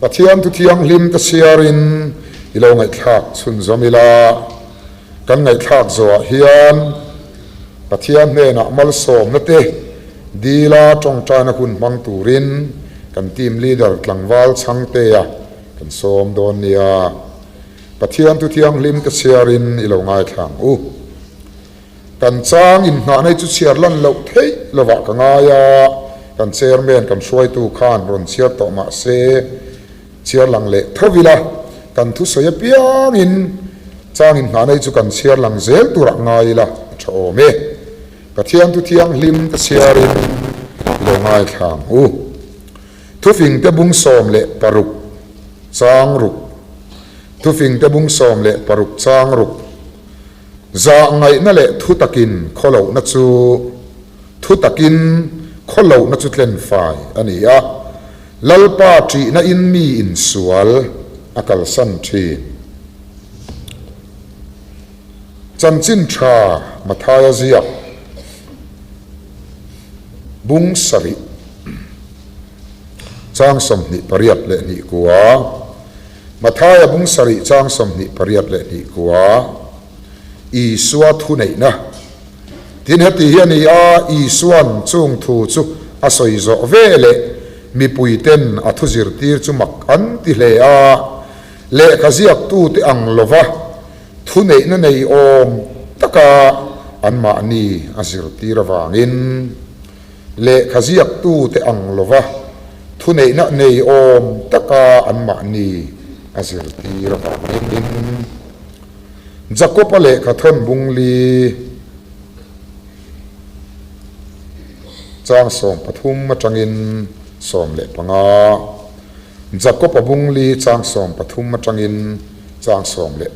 Pathian thu thianghlim te chhiarin i lo ngaihthlak chhunzawm ila, kan ngaihthlak zawhah hian Pathian hnenah malsawmna te dila tawngtaina hun hmang turin kan team leader tlangval Chhangtea kan sawm dawn nia. Pathian thu thianghlim te chhiarin i lo ngaithla ang u. Kan chang inngahna hi chu chhiar lan loh theih lovah ka ngai a, kan chairman kan hruaitu khan rawn chhiar tawh mah se, chhiar lang leh tho ila, kan thusawi apiangin chang inngahna hi chu kan chhiar lang zel turah ngai ila a tha awm e. Pathian thu thianghlim te chhiarin lo ngaithla ang u. Thufingte bung 16 chang ruk Thufingte bung 16 chang ruk. Zahngaihna leh thu takin khawlohna chu thu takin khawlohna chu tlen fai a ni a, Lalpa ṭihna in mi insual a kalsan ṭhin. Chanchin ṭha Mathaia ziak bung sarih chang 28 kua. Mathaia bung sarih chang 22 kua Isua thuneihna. Tin heti hi a ni a, Isua'n chung thu chu a sawi zawh ve leh mipuiten a thu zirtir chu mak an ti hle a, lehkha ziaktute ang lova thuneihna nei awm taka anmahni a zirtir avangin. Lehkha ziaktute ang lova thuneihna nei awm taka anmahni a zirtir avangin Jakob-a lehkha thawn bung li chang 13 atangin 15, Jakob-a bung li chang 13 atangin chang 15.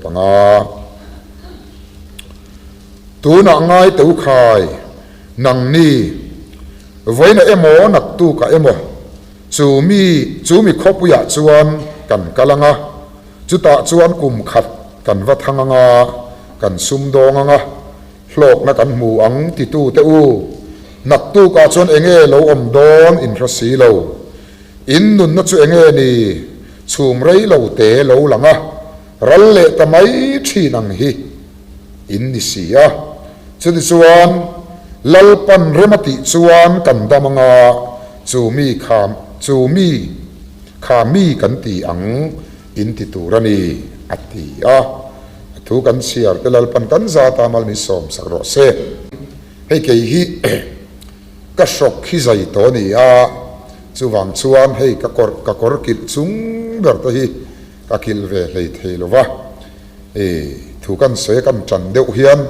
Tunah ngai teu khai. Nangni, vawiina emaw naktukah emaw, chu mi, chu mi khawpuiah chuan kan kal ang a, chutah chuan kum khat kan va thang ang a, kan sumdawng ang a, hlawkna kan hmu ang titute u, naktukah chuan enge lo awm dawn in hre si lo. In nunna chu enge ni, chhum rei lo te lo lang a, ral leh ta mai thin ang hi. In ni si a. Chutichuan, Lalpan rem a tih chuan kan dam anga chu mi kha chu mi kha mi kan ti ang in ti tur a ni, a ti a. A thu kan chhiar te Lalpan kan zat a mal min sawm sak rawh se. Hei kei hi ka hrawk hi zai tawh a ni a, chuvang chuan hei ka kawr ka kawr kilh chung ber te hi ka kilh ve hlei thei lo va. E, thu kan sawi a kan tan deuh hian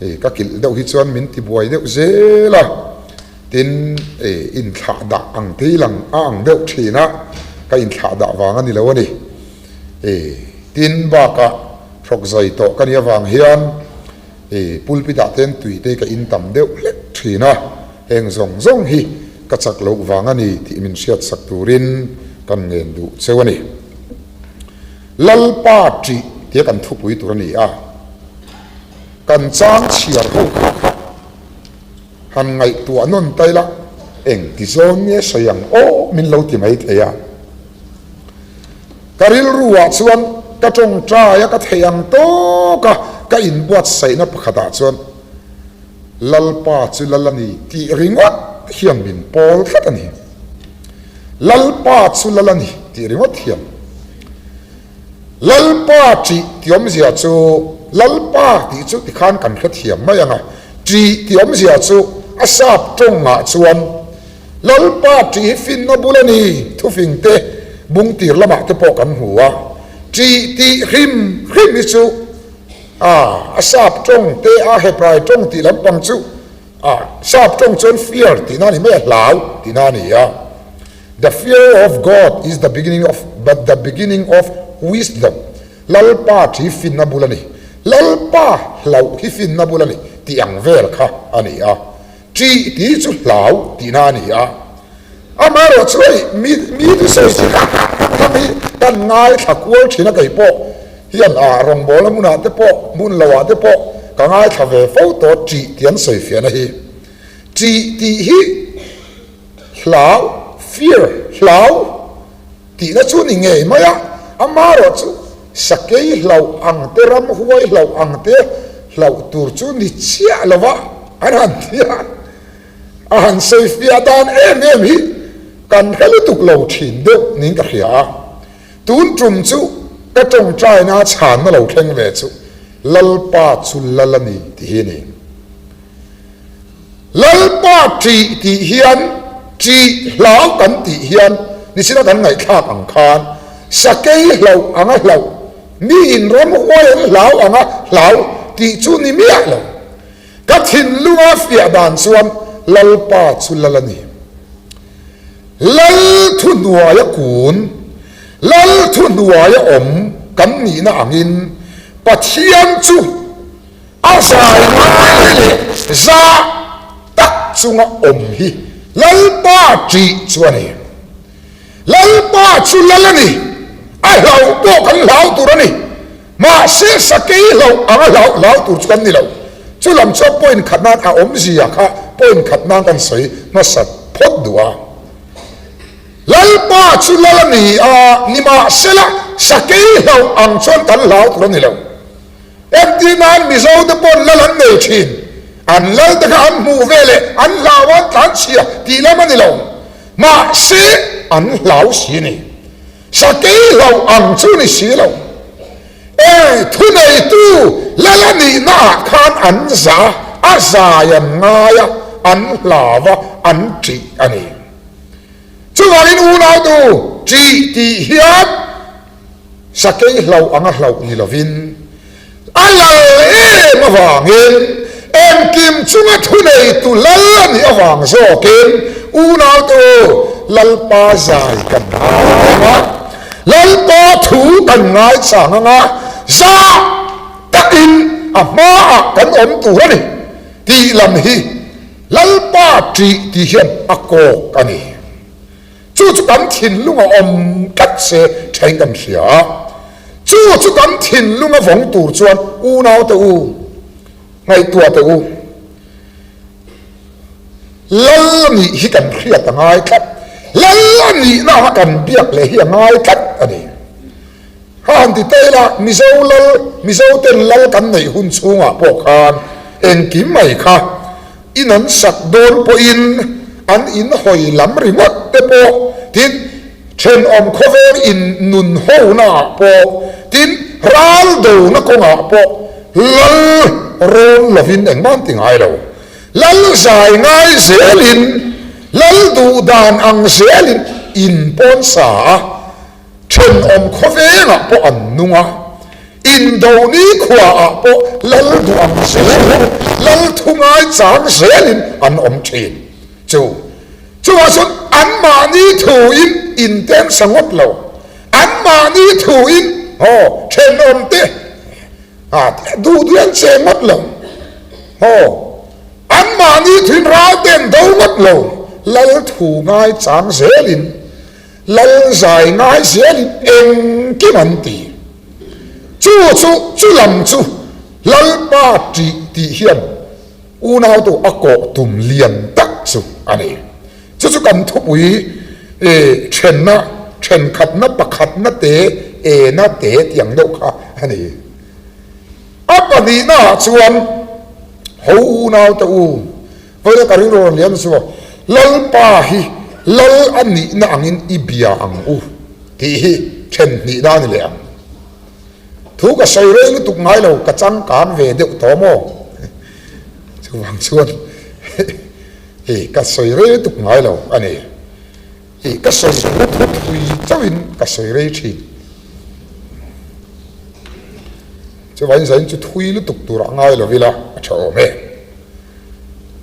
e, ka kilh deuh hi chuan min ti buai deuh zel a, tin e, inthlah dah ang te hi lang a ang deuh thin a, ka inthlah dah vang a ni lo a ni. E, tin bakah hrawk zai tawh ka nih avang hian e, pulpit ah te tui te ka in tam deuh hlek thin a, heng zawng zawng hi ka chak loh vang a ni tih min hriat sak turin kan ngen duh cheu a ni. Lalpa ṭih tia kan thupui tur a ni a, kan chang chhiar ho kha kha han ngaihtuah nawn ta ila, eng ti zawn nge sawi ang aw min lo ti mai thei a. Ka rilru ah chuan ka tawngtai a, ka thei ang tawk a, ka inbuatsaihna pakhat ah chuan Lalpa chu lal a ni tih ringawt hian min pawl tlat a ni. Lalpa chu lal a ni tih ringawt hian Lalpa ṭih tih awmzia chu Lalpa tih chu tikhan kan hrethiam mai ang a, ṭih tih awmzia chu a sap tawngah chuan Lalpa ṭih hi finna bul a ni, thufing te bung tir lamah te pawh kan hmu a, ṭih tih hrim hrim hi chu a a sap tawng te a Hebrai tawng tih lampang chu A sap tawng chuan fear tihna a ni mai a, hlau tihna a ni a. The fear of God is the beginning of but the beginning of wisdom. Lalpa thi finna bul a ni. Lalpa hlauh hi finna bul a ni tih ang vel kha a ni a. Ṭih tih chu hlau tihna a ni a. Amaherawh chu hei mi mi chu sawi chi kha kha hi kan ngaithla kual thin a kei pawh hian a rawngbawlna hmunah te pawh hmun lohah te pawh ka ngaithla ve fo tawh ṭih tih an sawi fiahna hi. Ṭih tih hi hlau, fear, hlau. Tihna chu ni ngei mai a, amaherawh chu sakei hlauh ang te, ramhuai hlauh ang te hlauh tur chu ni chiah lo va an han ti a, a han sawi fiah dan em em hi kan hre lutuk lo thin deuh niin ka hria a. Tun tum chu ka tawngtaina chhanna lo thleng ve chu Lalpa chu lal a ni tih hi a ni. Lalpa ṭih tih hian, ṭih hlau kan tih hian nichina kan ngaihthlak ang khan sakei hlauh anga hlauh, miin ramhuai an hlau anga hlau tih chu ni miah lo. Ka thinlunga fiah dan chuan Lalpa chu lal a ni. Lal thuhnuaia kun, Lal thuhnuaia awm kan nihna angin Pathian chu A zai ngai leh zah tak chunga awm hi Lalpa ṭih chu a ni. Lalpa chu lal a ni, a hlauh pawh kan hlau tur a ni. Mahse sakei hlauh anga hlauh hlau tur chu kan ni lo. Chu lam chuan point khat nan a awmzia kha point khat nan kan sawi hmasa phawt duh a. Lalpa chu lal a ni a, nimahsela sakei hlauh ang chuan kan hlau tur a ni lo. Entir nan Mizo te pawn lal an nei thin. An lal te kha an hmuh ve leh an hlau an tlan chhia tih lam a ni lo. Mahse an hlau si ni. Sakei hlauh ang chu ni si lo. E thuneitu lal a nihna ah khan an za a zai an ngai a, an hlau a, an ṭih a ni. Chuvangin unautu ṭih tih hian Sakei hlauh anga hlauh ni lovin, a lal em avangin, engkim chunga thuneitu lal a nih avang zawkin unaute u, Lalpa zai kan ngai ang a, Lalpa thu kan ngaichang ang a, zah takin a hmaah kan awm tur a ni tih lam hi Lalpa ṭih tih hian a kawk a ni. Chu chu kan thinlung a awm tlat se thain kan hria a. Chu chu kan thinlung a vawng tur chuan unaute u, ngaihtuah teh u. Lal a nih hi kan hriat a ngai tlat. Lal a nihna anga kan biak leh hi a ngai tlat a ni. Ha han ti ta ila, Mizo lal, Mizo ten lal kan neih hun chhungah pawh khan engkim mai kha In an sak dawn pawhin an in hawi lam ringawt te pawh, tin, thenawm khawvel in nun hona ah pawh, tin, ral dona kawngah pawh lal rawn lovin engmah an ti ngai lo. Lal zai ngai zelin, lal duh dan ang zelin in pawn sa a. Thenawm khawvengah pawh an nung a, indo nikhuaah pawh lal duh ang zelin, lal thu ngaichang zelin an awm thin. Chu chuvah chuan anmahni thuin inten sa ngawt lo, anmahni thuin haw thenawmte duh duh an che ngawt lo, haw anmahni thuin ralte an do ngawt lo, lal thu ngaichang zelin Lal zai ngai zelin engkim an ti. Chu chu chu lam chu Lalpa ṭih tih hian unautu a kawh tum lian tak chu a ni. Chu chu kan thupui e ṭhenna, ṭhenkhatna, pakhatna te, ena te tih ang deuh kha a ni. A pahnihnaah chuan ho unaute u, Vawiina ka rilru rawn liam chu Lalpa hi Lal a nihna angin i bia ang u tih hi then hnihna a ni leh ang. Thu ka sawi rei lutuk ngai lo, ka changkan ve deuh tawh maw? Chuvang chuan hei ka sawi rei lutuk ngai lo a ni. Hei ka sawi thu thui chauhin ka sawi rei thin. Chuvangin zain chu thui lutuk turah ngai lo ila a tha awm e.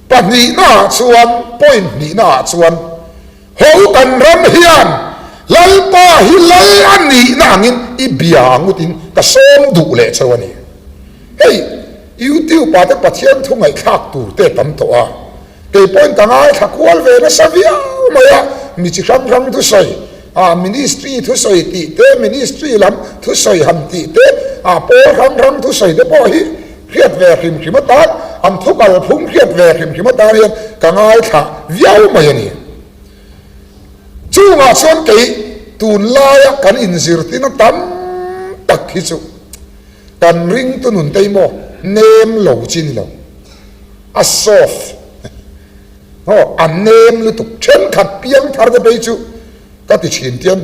Pahnihnaah chuan, point hnihnaah chuan, Ho kan ram hian Lalpa hi lal a nihna angin i bia ang utin ka sawm duh leh cheu a ni. Hei, YouTube ah te Pathian thu ngaihthlak tur te tam tawh a, kei pawhin ka ngaithla kual ve nasa viau mai a, mi chi hrang hrang thusawi, ah ministry thusawi tih te, ministry lam thusawi han tih te, ah pawl hrang hrang thusawi te pawh hi Hriat ve hrim hrim atan, an thu kalphung hriat ve hrim hrim atan hian ka ngaithla viau mai a ni. Chungah chuan kei. Tunlaia kan inzirtirna tam tak hi chu kan ringtu nun te hi maw nem lo chi ni lo, a soft maw a nem lutuk. Thenkhat piang thar te phei chu ka ti thin tian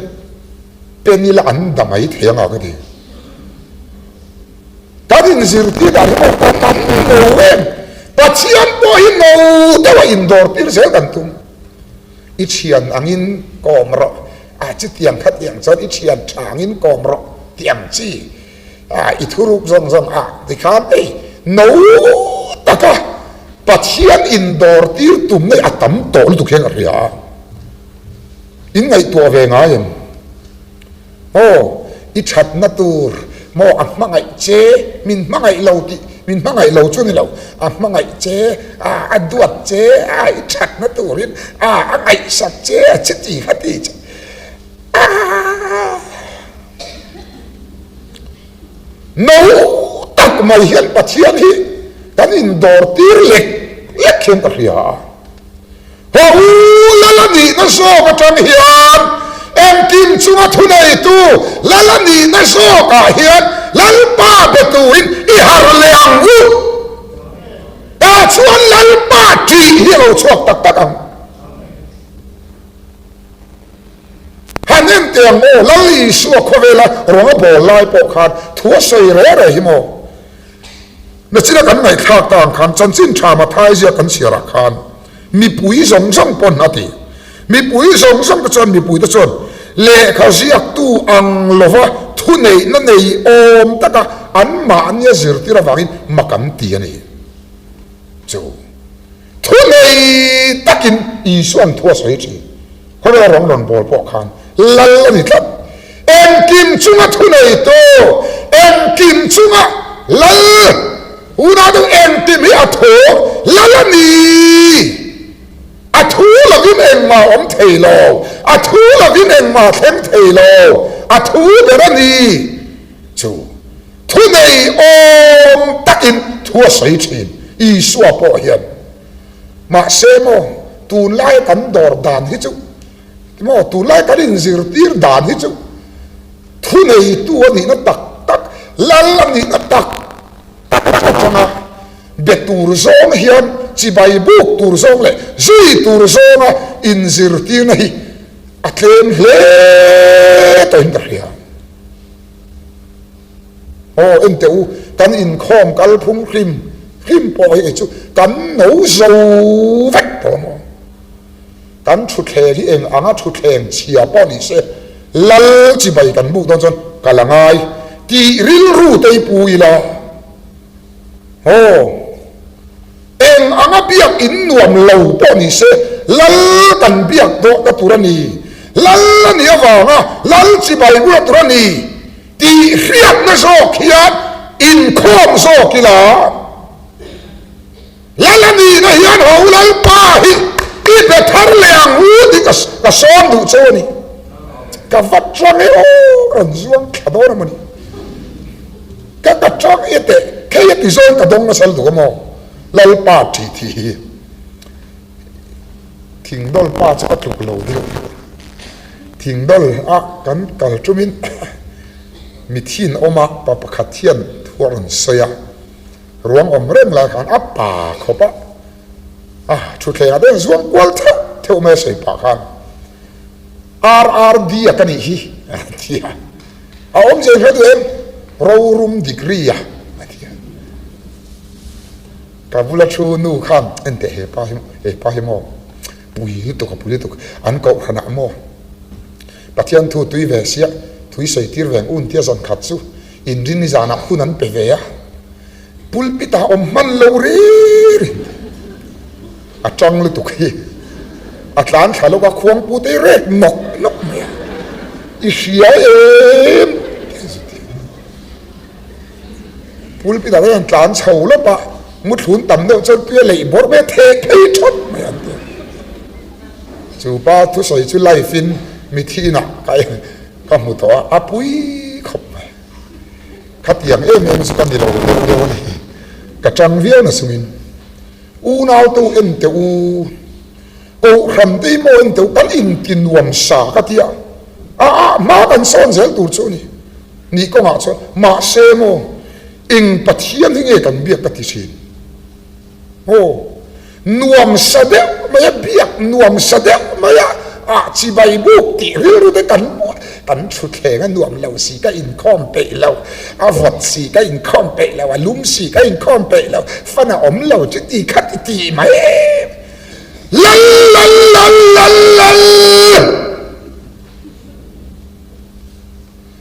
pen ila an da mai thei anga ka ti. Kan inzirtir dan hi maw ka tam lo em, Pathian pawh hi no deuha indawr tir zel kan tum. I thian angin kawm rawh, a chutiang khatiang chuan i thian tha angin kawm rawh tih ang chi a i thuruk zawng zawng a tikhan hei no taka Pathian indawr tir tum nei a tam tawh lutuk hian ka hria a, in ngaihtuah ve ngai em? Aw, i thatna tur maw a hmangaih che, min hmangaih lo tih, min hmangaih lo chu ni lo, a hmangaih che, a a duat che, a i thatna turin a a ngaihsak che, a che ti kha ti che, a no tak mai hian Pathian hi kan indawr tir lek lek hian ka hria a. Haw u Lal a nihna zawk atang hian engkim chunga thuneitu Lal a nihna zawkah hian Lalpa be turin i harh leh ang u. Tah chuan Lalpa ṭih hi a lo chhuak tak tak ang. Han en teh ang aw, Lal Isua khawvela rawng a bawl lai pawh khan thu a sawi reh reh hi maw? Nachina kan ngaihthlak ta ang khan chanchin tha Mathai ziak kan chhiarah khan mipui zawng zawng pawn a ti. Mipui zawng zawng te chuan mipui te chuan lehkha ziaktu ang lova thuneihna nei awm taka anmahnia zirtir avangin mak an ti a ni. Chu thunei takin Isua'n thu a sawi thin. Khawvel rawng rawn bawl pawh khan lal a ni tlat. Engkim chunga thuneitu, engkim chunga lal, unau deuh engkim hi a thu lal a ni. A thu lovin engmah awm thei lo, a thu lovin engmah thleng thei lo, a thu ber a ni. Chu thunei awm takin thu a sawi thin Isua pawh hian. Mahse maw, tunlai kan dawr dan hi chu, maw tunlai kan inzirtir dan hi chu thuneitu a nihna tak tak, lal a nihna tak tak atanga be tur zawng hian chibai buk tur zawng leh zui tur zawnga inzirtirna hi a tlem hle tawhin ka hria. Aw en teh u, kan inkhawm kalphung hlim hlim pawh hi kei chu kan no zo vek tawh maw? Kan thutthleng hi eng anga thutthleng chhia pawh ni se, lal chibai kan buk dawn chuan ka la ngai tih rilru te hi pu ila. Aw eng anga biak in nuam lo pawh ni se, lal kan biak dawh ta tur a ni, lal a nih avanga lal chibai bula tur a ni. Tih hriatna zawk hian inkhawm zawk ila, Lal a nihna hian ho Lalpa hi i be thar leh ang u tih ka sawm duh che a ni. Ka va tang e aw, ka rawn zuang thla dawn a maw ni. Ka ka tang e teh, khei a ti zawng ka dawng nasa lutuk a maw Lalpa tih tih hi. Thingdawl pa chu ka tluk lo deuh. Thingdawl a kan kal tumin mithin awm a, pa pakhat hian thu a rawn sawi a, ruang awm reng lai khan a pa khawp a, a thutthleng ah te hian zuang kual theuh theuh mai a sawi pah khan RRD a ka nih hi a ti a, a awmzia in hre duh em? Rorum degree a a ti a. Ka bula thu nu khan en teh he pa hi he pa hi maw pui lutuk a pui lutuk an kohhran ah maw Pathian thu tui ve sia thui sawi tir ve ang un tia zan khat chu inrin ni zan ah hun an pe ve a pulpit ah awm hman lo ri ri a tang lutuk hi a tlan thla lawk a khuangpu te hi rek nawk nawk mai a i hria em. Pulpit ah hian tlan chho lawp a, muthlun tam deuh chuan tui a leih bawrh mai a, theh phei thawt mai an ti. Chu pa thusawi chu live in mithi inah ka ka hmu tawh a, a pui khawp mai. Khatiang em em chu ka ni lo deuh deuh a ni. Ka tang viau na chungin unau te u en teh u, kohhran te hi maw en teh u, kan inti nuam sa ka ti a, a ah. hma kan sawn zel tur chu a ni. Nih kawngah chuan mahse maw eng Pathian hi nge kan biak ka ti thin. Aw, nuam sa deuh mai a, biak nuam sa deuh mai a, ah chibai buk tih rilru te kan kan thutthleng a nuam lo si ka inkhawm peih lo, a vawt si ka inkhawm peih lo, a lum si ka inkhawm peih lo, fan a awm lo chu ti kha ti ti mai em. Lal lal lal lal lal.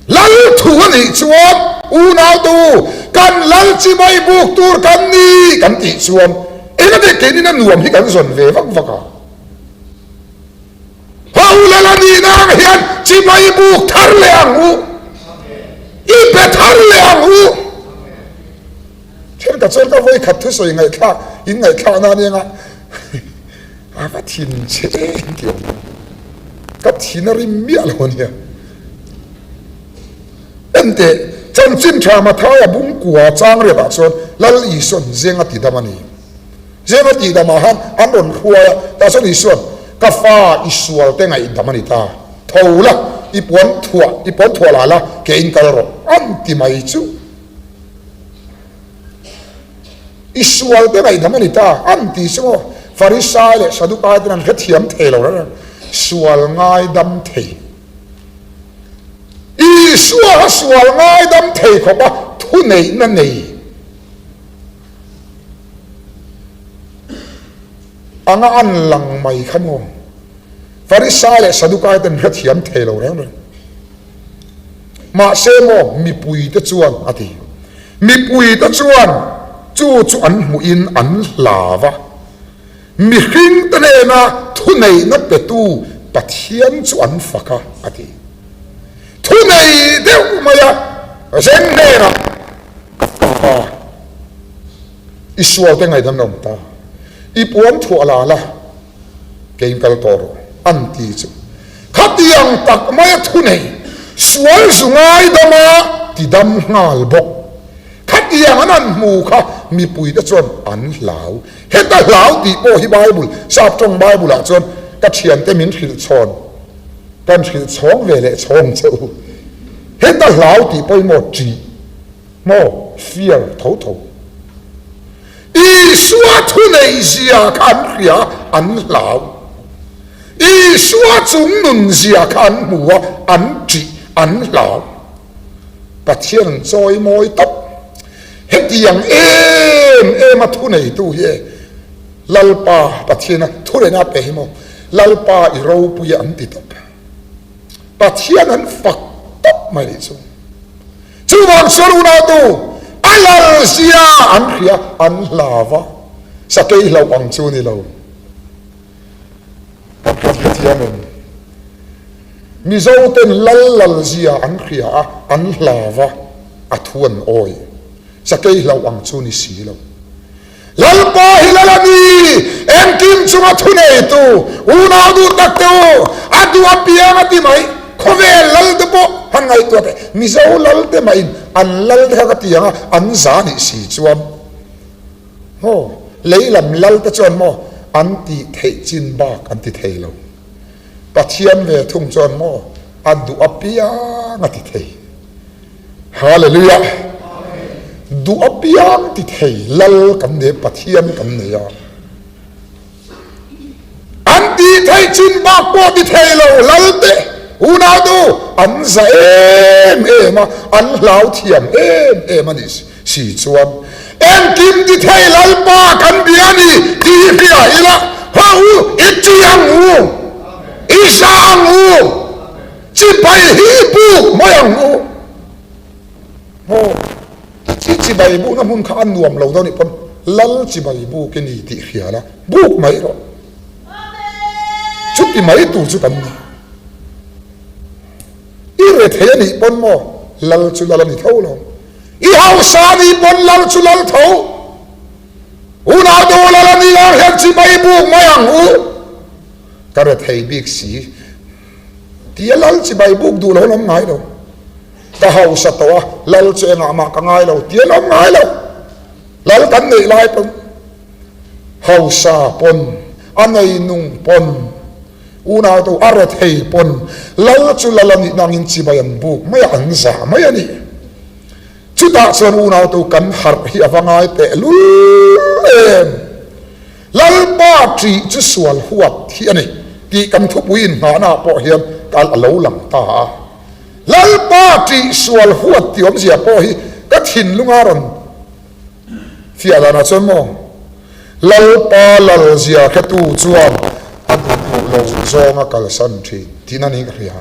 Lal thu a nih chuan unautu kan lal chibai buk tur kan ni kan tih chuan engati keinin a nuam hi kan zawn ve vak vak a. Ho lal a nihna ang hian chibai buk thar leh ang u, i be thar leh ang u. Thenkhat chuan ka vawikhat thusawi ngaihthlak in ngaihthlakna a nia nga. A va thin che em tih awm lo. Ka thin a rim miah lo a nia. Enteh, chanchin tha Mathaia bungkua chang riatah chuan Lal Isuan zeng a tidam a ni. Zeng a tihdamah han an rawn hruai a, tah chuan Isuan, Ka fa i sual te ngaihdam a ni ta. Tho la, i puan thuah, i puan thuah la la, keiin kal rawh, an ti mai chu. I sual te ngaihdam a ni ta, an ti chu maw? Farisai leh Sadukai ten an hrethiam thei lo reng reng, sual ngaidam thei. Isua kha sual ngaidam thei khawpa thuneihna nei anga an lang mai kha maw? Farisai leh Sadukai ten hrethiam thei lo reng reng. Mahse maw mipuite chuan a ti. Mipuite chuan chu chu an hmuhin an hlau a, mihringte hnena thuneihna petu Pathian chu an fak a, a ti. Thunei deuh mai a reng hnenah ka fak a, i sualte ngaihdam awm ta, i puan thuah la la, Keiin kal tawh rawh an ti chu khatiang tak maia thunei sual zu ngaidama tidam nghal bawk. Khatiang an han hmu kha mipuite chuan an hlau. Heta hlau tih pawh hi Bible, Sap tawng Bible ah chuan ka thiante min hrilh chhawn, kan hrilh chhawng ve leh chhawng che u. Heta hlau tih pawh hi maw ṭih maw fear tho tho. Isua thuneihzia kha an hria a, an hlau. Isua chungnunzia kha an hmu a, an ṭih, an hlau. Pathian an chawi mawi tawp. Hetiang em em a thuneitu hi e, Lalpa Pathiana thurena pe hi maw, Lalpa i ropui a an ti tawp. Pathian an fak tawp mai nih chu. Chuvang chuan unautu a lal zia an hria, an hlau a, sakei hlauh ang chu ni lo. Ka hriat hrethiam em? Mizo ten lal lal zia an hria a, an hlau a, a thu an awi. Sakei hlauh ang chu ni si lo. Lalpa hi lal a ni, engkim chunga thuneitu, unau duh tak te u, a duh apiang a ti mai, khawvel lal te pawh han ngaihtuah teh, Mizo lal te mahin an lal te kha ka ti ang a, an za nih si chuan maw, lei lam lal te chuan maw an tih theih chin bak an ti thei lo, Pathian ve thung chuan maw a duh apiang a ti thei. Hallelujah! Duh apiang ti thei lal kan nei, Pathian kan nei a. An tih theih chin bak pawh ti thei lo lal te unau tu an za em em a, an hlau thiam em em a nih si chuan engkim ti thei Lalpa kan bia a ni tih hria ila, haw u, i ṭi ang u, i za ang u. Chibai hi buk mai ang u. Maw? Chi chibai bukna hmun kha a nuam lo dawn nih pawn lal chibai buk i ni tih hria la, buk mai rawh. Chuti mai tur chu kan ni. I rethei a nih pawn maw lal chu lal a ni tho lo. I hausa a nih pawn lal chu lal tho. Unau duh lal a ni ang hian chibai buk mai ang u. Ka rethei bik si. Tia lal chibai buk duh lo an awm ngai lo. Ka hausa tawh a, lal chu engah mah ka ngai lo tia an awm ngai lo. Lal kan neih lai pawn hausa pawn, a nei nung pawn. Unau te u, a rethei pawn lal chu lal a nih nangin chibai an buk mai a, an zah mai a ni. Chutah chuan unau te u, kan harh hi a va ngai teh lul em! Lalpa ṭih chu sual huat hi a ni tih kan thupui inngahnaah pawh hian kal a lo lang ta a. Lalpa ṭih sual huat tih awmzia pawh hi ka thinlunga rawn fiah danah chuan maw Lalpa lalzia hretu chuan a duh lo zawnga kalsan ṭhin tihna niin ka hria.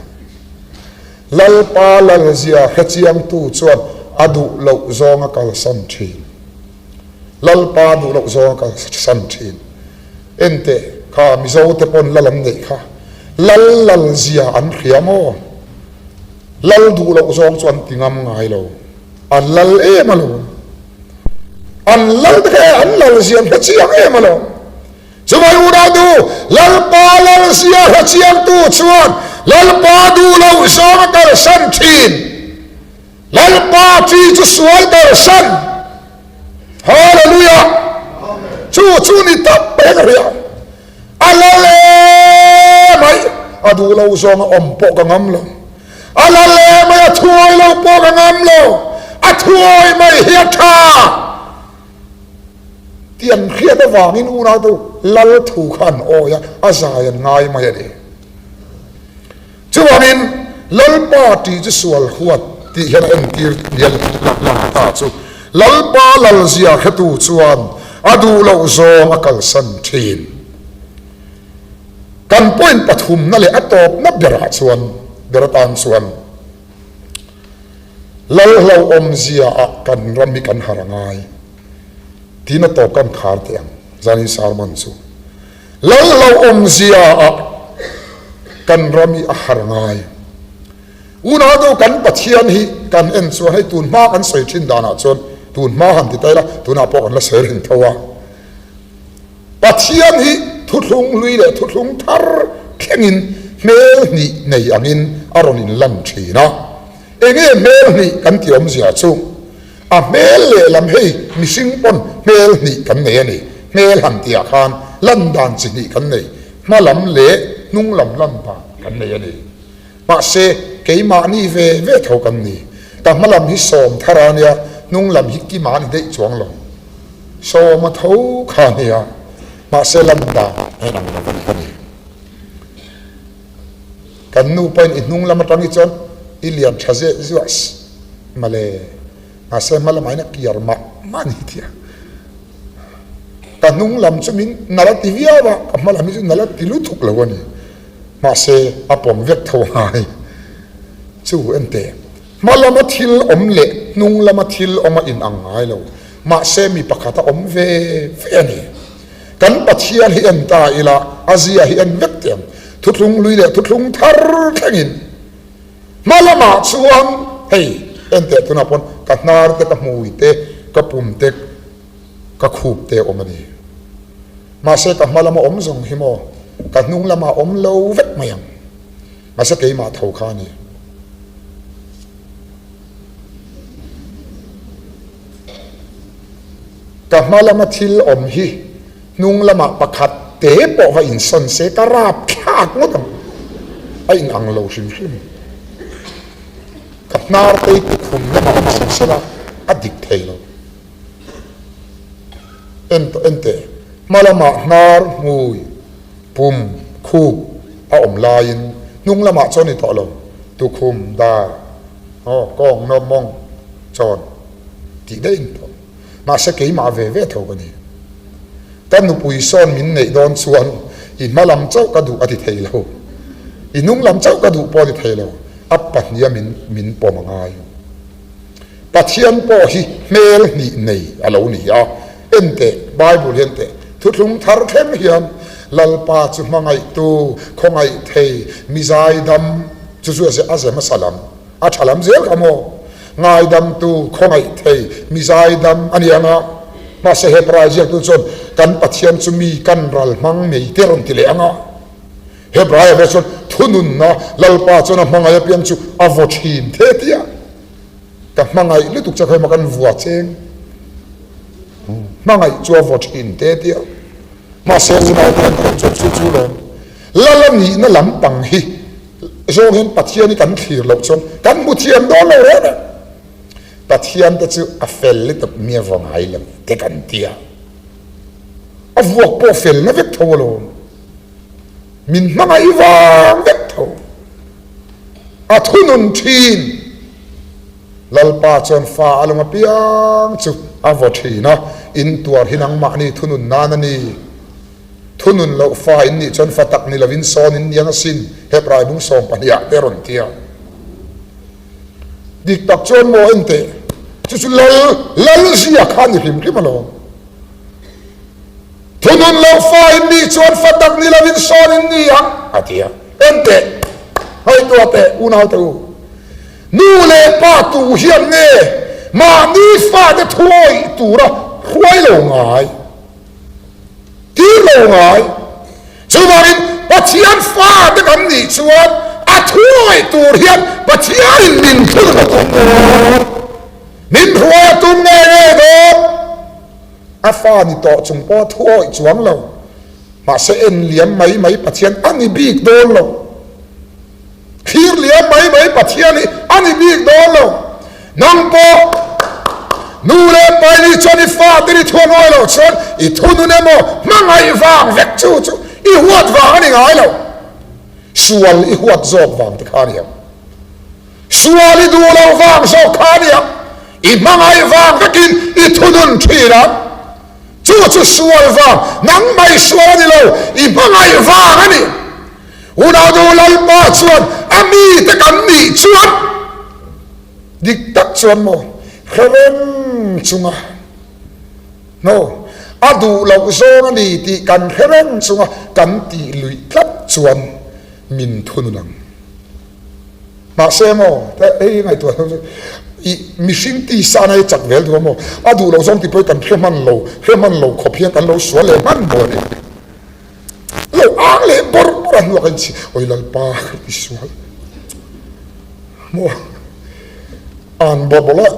Lalpa lalzia hrechiangtu chuan a duh loh zawnga kalsan ṭhin. Lalpa duh loh zawng a kalsan thin. Enteh, kha Mizo te pawn lal an neih kha. Lal lal zia an hria maw? Lal duh loh zawng chu an ti ngam ngai lo. An lal em alawm. An lal te kha e an lal zia an hre chiang em alawm. Chumai unau du, Lalpa lal zia hre chiangtu chuan Lalpa duh loh zawng a kalsan thin. Lalpa chi chu sual kalsan. Hallelujah! Chu chu ni tak mai ka hria. A lal e mai, a duh lo zawng a awm pawh ka ngam lo. A lal e mai, a thuawi lo pawh ka ngam lo. A thuawi mai hi a tha. Tih an hriat avangin unau lal thu kha an awi a, a zai an ngai mai a ni. Chuvangin, Lalpa tih chu sual huat tih hian a entir nia lang ta chu Lalpa lalzia hretu chuan a duh loh zawng a kalsan thin. Kan point pathumna leh a tawpna berah chuan ber atan chuan Lal hlauhawmzia ah kan ram hi kan har a ngai tiin a tawp kan khar teh ang zanin sermon chu. Lal lo awmzia ah kan ram hi a har ngai. Unau deuh kan Pathian hi kan en chuan hei tun hma kan sawi thin danah chuan tun hma han ti ta ila tunah pawh kan la sawi reng tho a. Pathian hi thuthlung hlui leh thuthlung thar thlengin hmel hnih nei angin a rawn inlan thin a. Enge hmel hnih kan tih awmzia chu? A hmel lehlam hei mihring pawn hmel hnih kan nei a ni. Hmel han tihah khan lan dan chi hnih kan nei, hma lam leh hnung lam lan dan kan nei a ni. Mahse, keimahni ve ve tho kan ni. Ka hma lam hi sawm thar a nia, hnung lam hi kima a ni daih chuang lo. Sawma tho kha a nia, mahse lan dan a inang lo a ni. Kan nu pawhin i hnung lam atang hi chuan i lian tha zeh zuah male, mahse hma lamah hian a kiar mah mah a ni tia. Ka hnung lam chu min nalh a ti viau a, ka hma lam hi chu nalh a ti lutuk lo a ni. Mahse a pawm vek tho ngai chu enteh. Hma lama thil awm leh hnung lama thil awm a inang ngai lo, mahse mi pakhat a awm ve ve a ni. Kan Pathian hi en ta ila, a zia hi en vek teh ang. Thuthlung lui leh thuthlung thar thlengin hma lamah chuan hei en teh tunah pawn ka hnar te, ka hmui te, ka pum te, ka khup te a awm a ni. Mahse ka hma lama awm zawng hi maw ka hnung lamah awm lo vek mai ang. Mahse keimah tho kha a ni. Ka hma lama thil awm hi hnung lamah pakhat te pawh va insawn se ka rap thlak ngawt ang. A inang lo hrim hrim. Ka hnar tei tukhum lamah awm sawn sela a dik thei lo. En tawh en teh. Hma lamah hnar, hmui, pum, khup a awm laiin hnung lamah chuan ni tawh lo. Tukhum, dar, aw, kawng, nawm, mawng, chawn. Tih daih in tawh. Mahse keimah ve ve tho ka ni. Ka nupui sawn min neih dawn chuan i hma lam chauh ka duh a ti thei lo. I hnung lam chauh ka duh pawh a ti thei lo. A pahniha min min pawm a ngai. Pathian pawh hi hmel hnih nei a lo ni a. Enteh, Bible hian teh, thuthlung thar thleng hian Lalpa chu hmangaihtu, khawngaih thei, mi zaidam, chu chu a ze hmasa lam. A tha lam zel kha maw? Ngaidamtu, khawngaih thei, mi zaidam a ni ang a. Mahse Hebrai ziaktu chuan kan Pathian chu mi kan ral hmang nei te rawn ti leh ang a. Hebraia ve chuan thununna Lalpa chuan a hmangaih apiang chu a vaw thin the tia. Ka hmangaih lutuk che khawi maw kan vua cheng. Hmangaih chu a vaw thin te tia. Mahse chulai hian kan chuan chu chu lawm. Lal a nihna lampang hi zawng hian Pathian hi kan thlir loh chuan kan hmu thiam dawn lo reng reng. Pathian te chu a fel lutuk mi a vaw ngai lo te kan ti a, a vuak pawh felna vek tho alawm, min hmangaih vang vek tho, a thunun thin. Lalpa chuan fa a lung apiang chu a vaw thin a, in tuar hi nangmahni thunun nan a ni. Thunun loh fa in nih chuan fa tak ni lovin sawn in niang asin, Hebrai bung 12 ah te rawn ti a. Dik tak chuan maw en teh, chu chu lal, lal zia kha a ni hrim hrim alawm. Thunun loh fa in nih chuan fa tak ni lovin sawn in ni ang, a ti a. En teh, ngaihtuah teh, unau te u. Nu leh pa tu hian nge mahni fate thuawih tura hruai lo ngai? Tir lo ngai. Chuvangin Pathian fate kan nih chuan a thuawih tur hian Pathianin min thunun a tum dawn. Min hruai a tum ngei ngei dawn. A fa ni tawh chung pawh a thuawih chuang lo. Mahse en liam mai mai Pathian a ni bik dawn lo. Thlir liam mai mai Pathian hi a ni bik dawn lo. Nang pawh nu leh pa i nih chuan i fate i thu a ngawi loh chuan i thunun emaw hmangaih vang vek chu chu i huat vang a ni ngai lo. Sual i huat zawk vang te kha a ni ang. Sual i duh loh vang zawk kha a ni ang. I hmangaih vang vekin i thunun thin ang. Chu chu sual vang, nangmah i sual a ni lo, i hmangaih vang a ni. Unau Lalpa chuan a mite kan nih chuan dik tak chuan maw hre reng chunga no a duh loh zawng a ni tih kan hre reng chunga kan tih luih tlat chuan min thunun ang. Mahse maw hei ngaihtuah chu i mihring tisa na hi chak vel duh a maw a duh loh zawng tih pawh hi kan hre hman lo hre hman lo khawp hian kan lo sual leh hman maw a ni. Lo ang leh bawrh bawrh a hnuah ka inchhi, Awi Lalpa ka ti sual maw? An bawrh bawrh lai,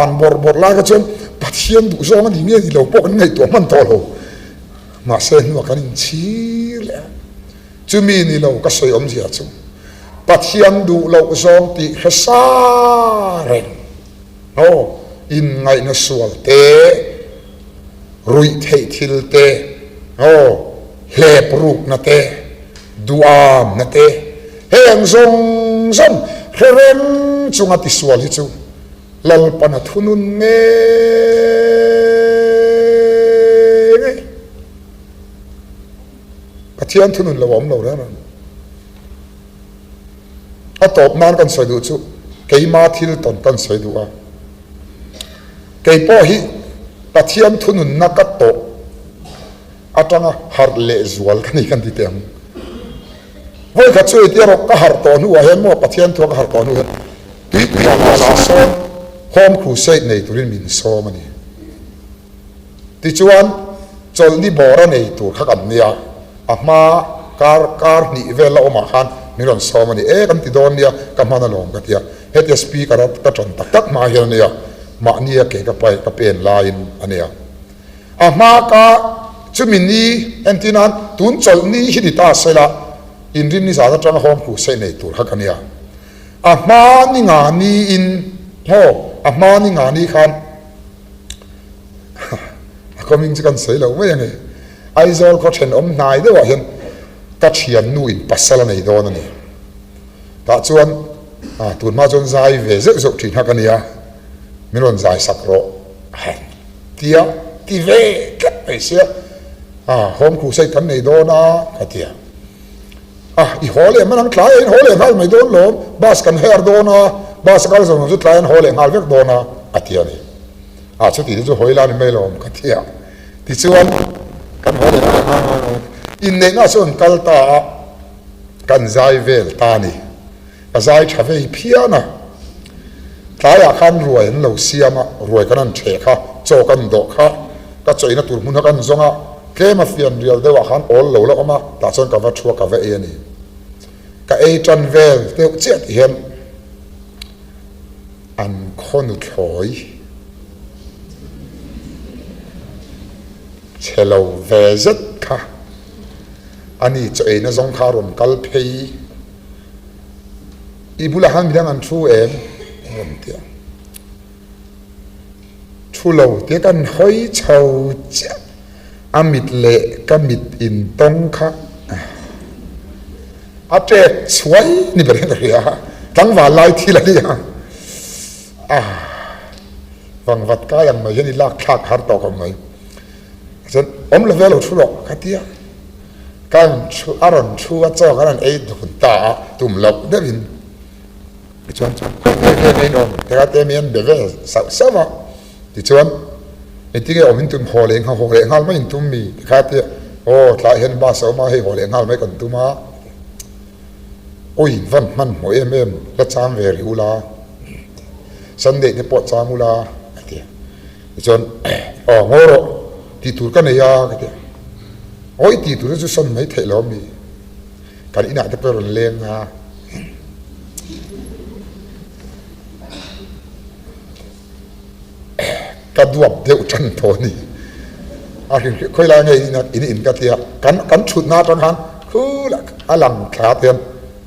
an bawrh bawrh lai kha chuan Pathian duh zawng a ni nge ni lo pawh kan ngaihtuah hman tawh lo. Mahse hnuah kan inchhir leh a, chumi ni lo ka sawi awmzia chu Pathian duh loh zawng tih hre sa reng. Aw, inngaihna sual te. Ruih theih thil te, aw, hlep rukna te, duamna te, heng zawng zawng hre reng chunga tisual hi chu Lalpana thunun ngei ngei. Pathian thunun lo a awm lo reng reng. A tawp nan kan sawi duh chu keima thil tawn kan sawi duh a. Kei pawh hi Pathian thununna ka tawh atanga harh leh zual ka ni kan ti teh ang. Vawikhat chu eti erawh ka harh tawh hnuah hian maw Pathian thua ka harh tawh hnu hian tuipui ah sawn Home Crusade nei turin min sawm a ni. Tichuan chawlhni bawra nei tur kha kan nia, a hma kar kar hnih vel la awmah khan min rawn sawm a ni. E kan ti dawn nia, ka hman alawm ka ti a. Hetia speaker a ka tan tak tak hma hian a nia, mahnia ke ka pai ka pen laiin a nia. A hma ka chumi ni entir nan tun chawlhni hi ni ta sela inrinni zan atanga Home Crusade nei tur kha ka nia. A hma ni nga niin, maw a hma ni nga ni khan, A kawming chu kan sawi lo mai ange. Aizawl khaw thenawm hnai deuhah hian ka thiannu in pasal a nei dawn a ni. Tah chuan tun hma chuan zai ve zeuh zeuh thin kha ka nia, min rawn zai sak rawh han tia ti ve tlat mai sia, Home Crusade kan nei dawn a ka ti a. A, i haw leh hman ang tlai a in haw leh nghal mai dawn lawm, bus kan her dawn a, bus a kal zawng zawng chu tlai an haw leh nghal vek dawn a, a ti a ni. A, chuti te chu hawi la ni mai lawm ka ti a. Tichuan, kan haw leh nghal nghal nghal nghal. Inneihna chu an kal ta a, kan zai vel ta a ni. Ka zai tha vei phian a. Tlaiah khan ruai an lo siam a, ruai kan han theh kha, chaw kan dawh kha, ka chawina tur hmun kha kan zawng a, tlem a fian rial deuhah khan awl lo la awm a, tah chuan ka va thu a, ka va ei a ni. Ka ei tan vel deuh chiah tih hian an khaw nuthlawi chhe lo ve zet kha. Ani chaw eina zawng kha a rawn kal phei. I bulah khan midang an thu em? A rawn ti a. Thu lo tia kan hawi chho chiah. A mit leh ka mit intawng kha a ṭek chhuai ni ber hian ka hria a, tlangval lai thil a ni a. Ah, vangvat kai ang mai hian i lak thlak har tawk ang mai. Chuan awm lo ve lo thu rawh ka ti a, ka rawn thu, a rawn thu a chaw ka rawn ei dun ta a, tum loh deuhin tichuan khawi nge nge in awm tikha te mi an be ve sauh sauh a, tichuan engtin nge awm in tum haw leh nghal haw leh nghal mai in tum mi tikha te aw tlaiah hian bus a awm a hei haw leh nghal mai kan tum a, awi in van hmanhmawh em em la chang ve rih ula Sunday te pawh chang ula a ti a. Tichuan, Aw, ngaw rawh, tih tur ka nei a, ka ti a. Aw, i tih tur te chu sawn mai theih lo ami? Kan inah te pawh i rawn leng a. Ka duap deuh tan tawh a ni. A hrim hrim, khawi lai nge in in ka ti a. Kan kan thutna atang khan khulak a lang thla te hian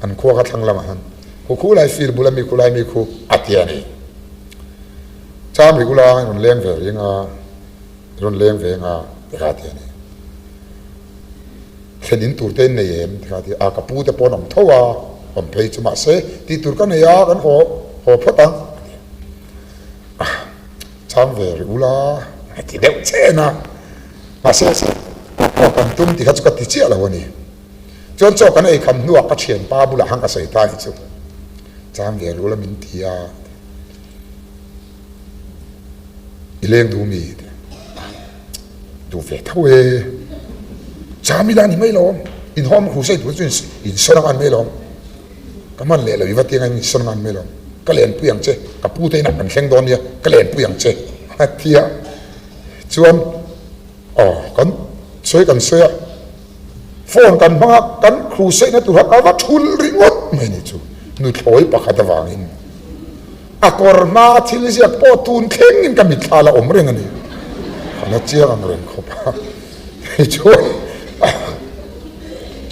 an khua kha thlang lamah khan khu khu lai fir bula mi khu lai mi khu a ti a ni. Cham rik ula i rawn leng ve ring a, i rawn leng ve nga ti kha ti a ni. Thlen in tur te in nei em ti kha ti a, ka pu te pawh an awm tho a, awm phei chu mahse tih tur ka nei a, kan haw haw phawt ang a ti a. Cham ve rik ula a ti deuh chen a, mahse haw kan tum ti kha chu ka ti chiah lo a ni. Chuan chaw kan ei kham hnuah ka thianpa bulah khan ka sawi ta a nih chu, cham ve rik ula min ti a. I leng duh mi duh ve tho e chami la ni mai lo in hawm hu sei tur chu in sawn ang an mai lo ka hman leh lo i va tiang in sawn ang an mai lo ka len pui ang che ka pu te inah kan thleng dawn nia ka len pui ang che a tia chuan Aw, kan sawi kan sawi a, phone kan hmang a, kan crusade-na tur kha ka va thul ringawt mai ni chu nuthlawi pakhat avangin a kawr hma thil ziak pawh tun thlengin ka mitthla la awm reng a ni. Ka la chiang ang reng khawp a, tichuan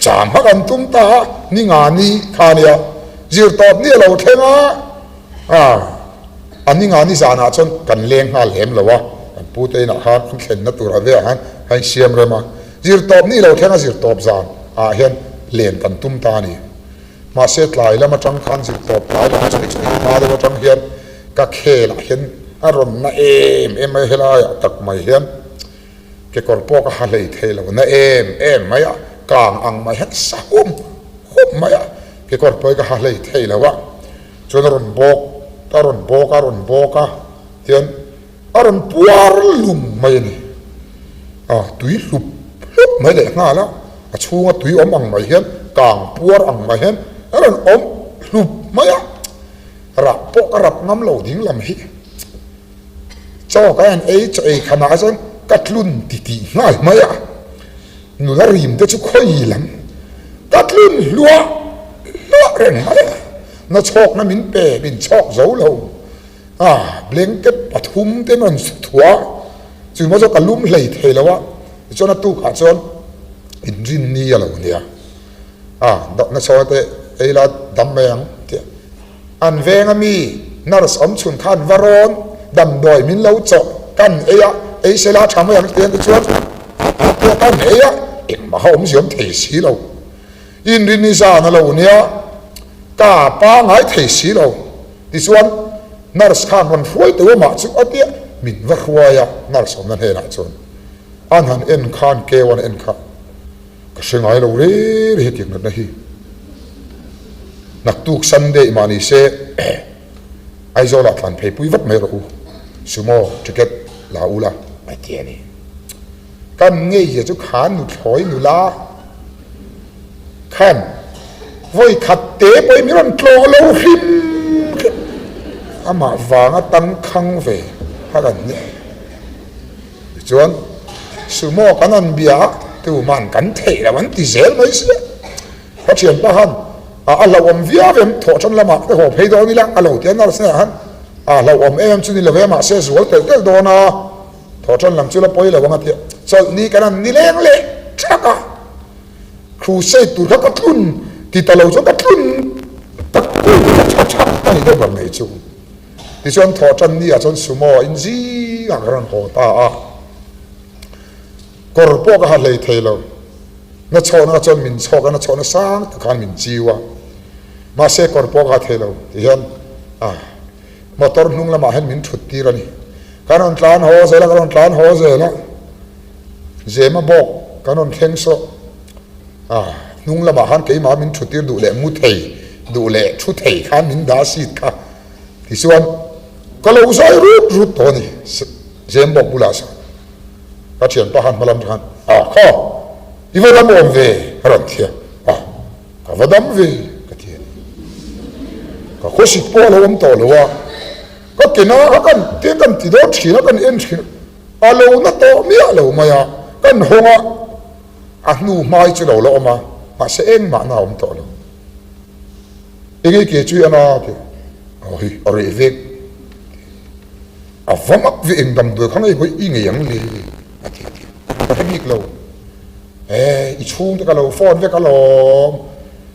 cham kha kan tum ta a, ni nga ni kha a nia, zirtawp ni a lo thleng a, ah. A ni nga ni zanah chuan kan leng nghal lem lo a, kan pu te inah khan an thlenna tur a veah khan a insiam rem a. Zirtawp ni lo thleng a zirtawp zan ah hian len kan tum ta a ni. Mahse tlai lam atang khan zirtawp tlai lam atang hma deuh atang hian ka khel ah hian a rawn na em em mai a, helai ah tak mai hian kekawr pawh ka ha hlei thei lo, na em em mai a, kang ang mai hian sa hum hum mai a, kekawr pawh hi ka ha hlei thei lo a. Chuan a rawn bawk, a rawn bawk a, a rawn bawk a, tihian a rawn puar lum mai a ni. A tui hlup hlup mai leh nghal a, a chhunga tui awm ang mai hian, kang puar ang mai hian a rawn awm hlup mai a. Rap pawh ka rap ngam lo ding lam hi. Chaw ka en ei, chaw ei khanah chuan ka tlun ti tih nghal mai a. Nula rim te chu khawi lam ka tlun hluah hluah reng mai a, na chhawkna min pe min chhawk zo lo a, blanket pathum te rawn thuah a, chu maw chu ka lum hlei thei lo a, tichuan a tukah chuan inrinni a lo nia a, na chhawkna te ei la dam mai ang tih a. An veng a mi nurse awm chhun khan va rawn damdawi min lo chawh kan ei a, ei se la tha mai ang tiang te chuan a pawh kan ei a, engmah a awmzia awm thei si lo. Inrini zan a lo nia, ka pangai thei si lo. Tichuan nurse khan rawn hruai teuh amah chu a tia, min va hruai a nurse awmna hnenah chuan an han en khan keu an en kha. Ka hre ngai lo re re hetiang natna hi. Naktuk Sunday mah ni se Aizawl ah tlan phei pui vat mai rawh u. Sumo ticket la u la a ti a ni. Kan ngei zia chu khan nuthlawi nula khan vawi khat te pawhin min rawn tlawh lo hrim hrim. Amah vanga tangkhang ve kha kan ni. Tichuan, Sumo kan an bia a, tuman kan theih lo an ti zel mai sia. Ka thianpa khan a a hlauhawm viau em, thawhṭan lamah ka haw phei dawn ila a lo ti a, nurse hnenah khan a hlauhawm em chu ni lo ve, mahse zual telh telh dawn a, thawhṭan lam chu la pawi lo ang a ti a. Chawlhni kan an ni leng leh ṭhak a. Crusade tur kha ka tlun ti ta lo chuan ka tlun tak kulh ka tha tha a ni deuh ber mai chu. Tichuan thawhtan ni ah chuan sumo a in zingah ka rawn haw ta a, kawr pawh ka ha hlei thei lo. Na chhawhna chuan min chhawk a, na chhawhna sang tak khan min chiu a, mahse kawr pawh ka ha thei lo tihian a motor hnung lamah hian min thut tir a ni. Kan rawn tlan haw zel a, kan rawn tlan haw zel a, Zema bawk kan rawn thleng sawh a, hnung lamah khan keimah min thut tir duh leh mu thei duh leh thu thei khan min dah seat kha tichuan ka lo zai rut rut tawh a ni Zem bawk bulah sawn. Ka thianpa khan hma lam khan a kha i va dam awm ve a rawn ti a, a ka va dam ve ka ti a ni. Ka khawsik pawh a lo awm tawh lo a, ka ke na kha kan te kan ti dawn thin a kan en thin a, a lo na tawh miah lo mai a, kan hawng a, a hnu hmai chu lo la awm a, mahse engmah na a awm tawh lo. Enge ke chu i a na ti a, aw hei a reh vek. A va mak ve eng damdawi kha ngei hawi i ngei ang le a ti a ti. Ka hre bik lo. E, i chhungte ka lo phone vek alawm.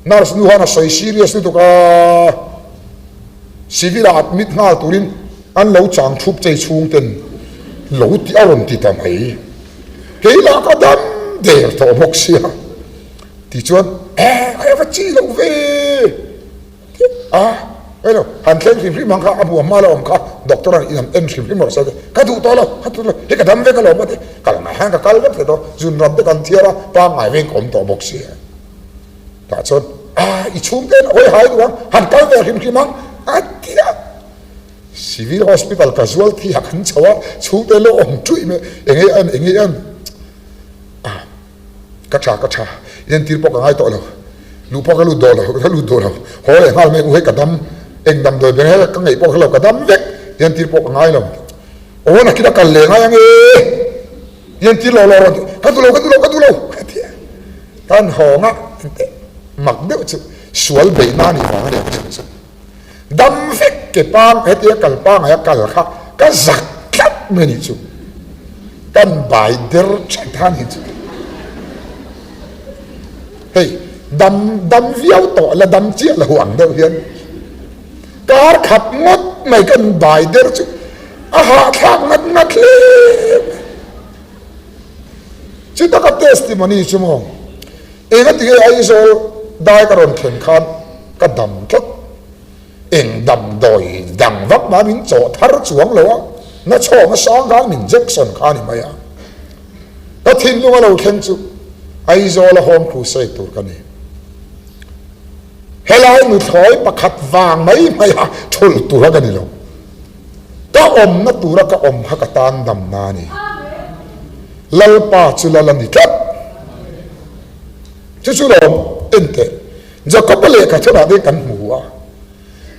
Nurse nu khan a sawi serious lutuk a, civil ah admit nghal turin an lo chang thup chei chhungten lo ti a rawn ti ta mai. Kei lah ka dam der tawh bawk sia. Tichuan, e, a va chi lo ve. A, hello, han thleng hrim hrim ang kha, a hmuh hma la awm kha, doctor an in an en hrim hrim rawh se, ka duh tawh lo, ka duh lo, hei ka dam vek alawm a ti, kal ngai hian ka kal vek thei tawh, zun ram te kan thiar a, pangngai veng ka awm tawh bawk si a. Tah chuan, a, i chhungte in hawi hai duh ang, han kal ve hrim hrim ang, a ti a. Civil Hospital casualty ah kan chho a, chhungte lo awm ṭuih mai, enge an, enge an, a. Ka tha, ka tha, entir pawh ka ngai tawh lo, luh pawh ka lut dawh lo, ka lut dawh lo, haw leh nghal mai u hei ka dam, eng damdawi ber hel ka ngaih pawh ka hre lo, ka dam vek, entir pawh ka ngai lo, aw nakin a kal leh ngai ange, entir lo lo rawn ti, ka duh lo, ka duh lo, ka duh lo ka ti a, kan hawng a, enteh mak deuh chu sual beihna a nih vang a nia ka chhan chu. Dam vek ke pang hetia kal pangai a kal kha ka zak tlat mai anih chu. Kan bai der tha tha anih chu. Hei dam dam viau tawh la dam chiah lo ang deuh hian kar khat ngawt mai kan bai der chu a hahthlak ngat ngat hle mai. Chu taka testimony chu maw. Engatinge Aizawl dai ka rawn thlen khan ka dam tlat. Eng damdawi dang vak mah min chawh thar chuang lo a, na chhawng a sang khan min jection kha a ni mai a. Ka thinlung a lo thleng chu Aizawl a Home Crusade tur ka ni. Helai nuthlawi pakhat vang mai mai a thulh tur a ka ni lo. Ka awmna tura ka awm kha ka tan damna a ni. Lalpa chu lal a ni tlat. Chu chu lawm en teh. Jakob-a lehkha thunah te kan hmu a,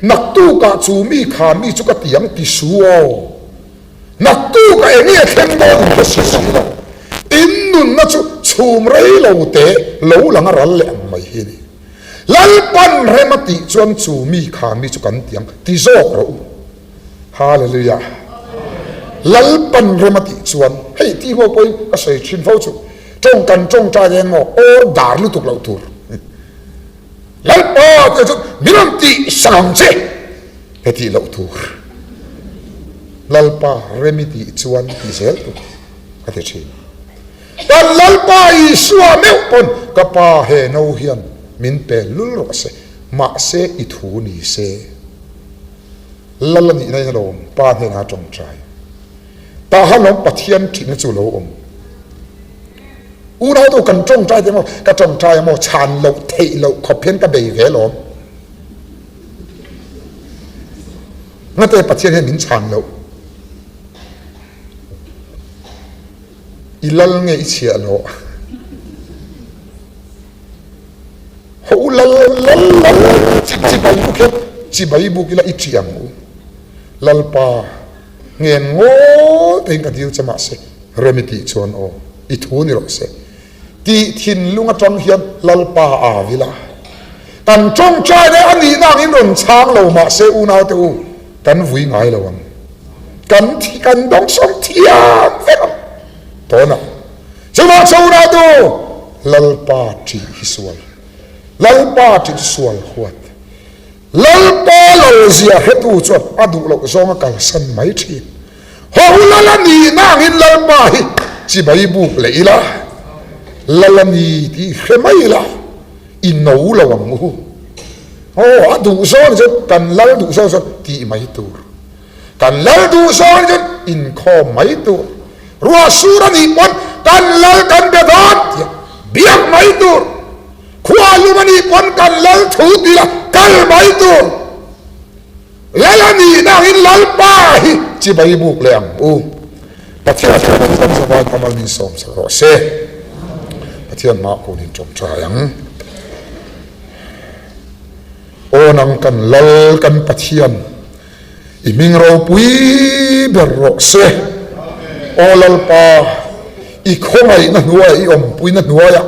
Naktukah chu mi kha mi chu ka ti ang ti su aw. Naktukah eng nge thleng dawn in ka si si lo. In nunna chu chhum rei lo te lo lang a ral leh ang mai hi a ni. Lalpan rem a tih chuan chu mi kha mi chu kan ti ang ti zawk rawh u. Hallelujah! Lalpan rem a tih chuan hei tih ho pawhin ka sawi thin fo chu tawng kan tawngtai eng maw or dar lutuk loh tur. Lalpa tih chuan min rawn tih sak ang che he tih loh tur. Lalpa rem i tih chuan ti zel tur ka ti thin. Kan Lalpa Isua meuh pawn ka pa he no hian min pel lul rawh se mahse i thu ni se. Lal a nihna in a lo awm, Pa hnenah a tawngtai. Tah alawm Pathian thihna chu lo awm. Unautu kan tawngtai te maw, ka tawngtai a maw, chhan loh theih loh khawp hian ka bei ve alawm. Ngate Pathian hian min chhan loh. I lal nge i chhiah loh? Ho u lal lal lal chi chibai buk hian chibai buk ila i ṭih ang u. Lalpa ngen ngawl tein ka dil che mahse rem i tih chuan aw i thu ni rawh se. Tih thinlung aṭang hian Lalpa a vil a. Kan ṭawngṭai leh a nihna angin rawn chhang lo mahse unaute u kan vui ngai lo ang. Kan kan dawngsawm thiam vek ang. Tawnah. Chuvang chho unautu! Lalpa ṭih hi sual. Lalpa ṭih chu sual huat. Lalpa lalzia hretu chuan a duh loh zawng a kalsan mai ṭhin. Ho lal a nihna angin Lalpa hi chibai buk leh ila, lal a ni tih hre mai ila, i no lo ang u. Aw, a duh zawng chuan kan lal duh zawng chuan tih mai tur. Kan lal duh zawng chuan inkhawm mai tur. Ruah sur a nih pawn kan lal kan be dawn tih biak mai tur. Khua lum a nih pawn kan lal thu tih la kal mai tur. Lal a nihna angin Lalpa hi chibai buk leh ang u. Pathian chuan kan zavai kamal min sawm sak rawh se. Pathian hma kun in tawngtai ang. Aw nang kan Lal kan Pathian i hming ropui ber rawh se. Aw Lalpa i khawngaihna hnuaiah i awmpuina hnuaiah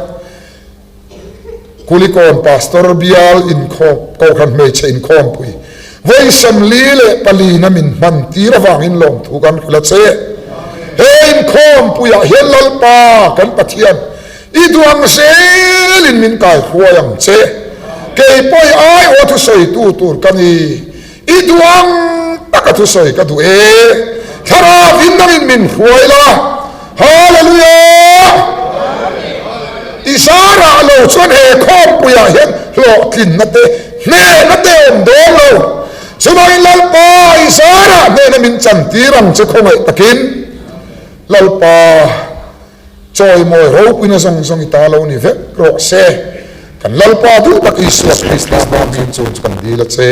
Kulikawn Pastor bial inkhawm Kohhran hmeichhe inkhawmpui vawi 44 na min hman tir avangin lawmthu kan hrilh a che. He inkhawmpuiah hian Lalpa kan Pathian i duh ang zelin min kaihruai ang che. Kei pawh i aiawh thusawitu tur ka ni. I duh ang taka thusawi ka duh e. Thlarau in dangin min hruai la. Hallelujah! I zarah lo chuan he khawmpuiah hian hlawhtlinna te, hnehna te a awm dawn lo. Chuvangin Lalpa, i zarah hnehna min chantir ang che khawngaih takin. Lalpa. Chawimawi ropuina zawng zawng i ta lo ni vek rawh se. Kan Lalpa duh tak Isua Krista hmangin chu chu kan dil a che.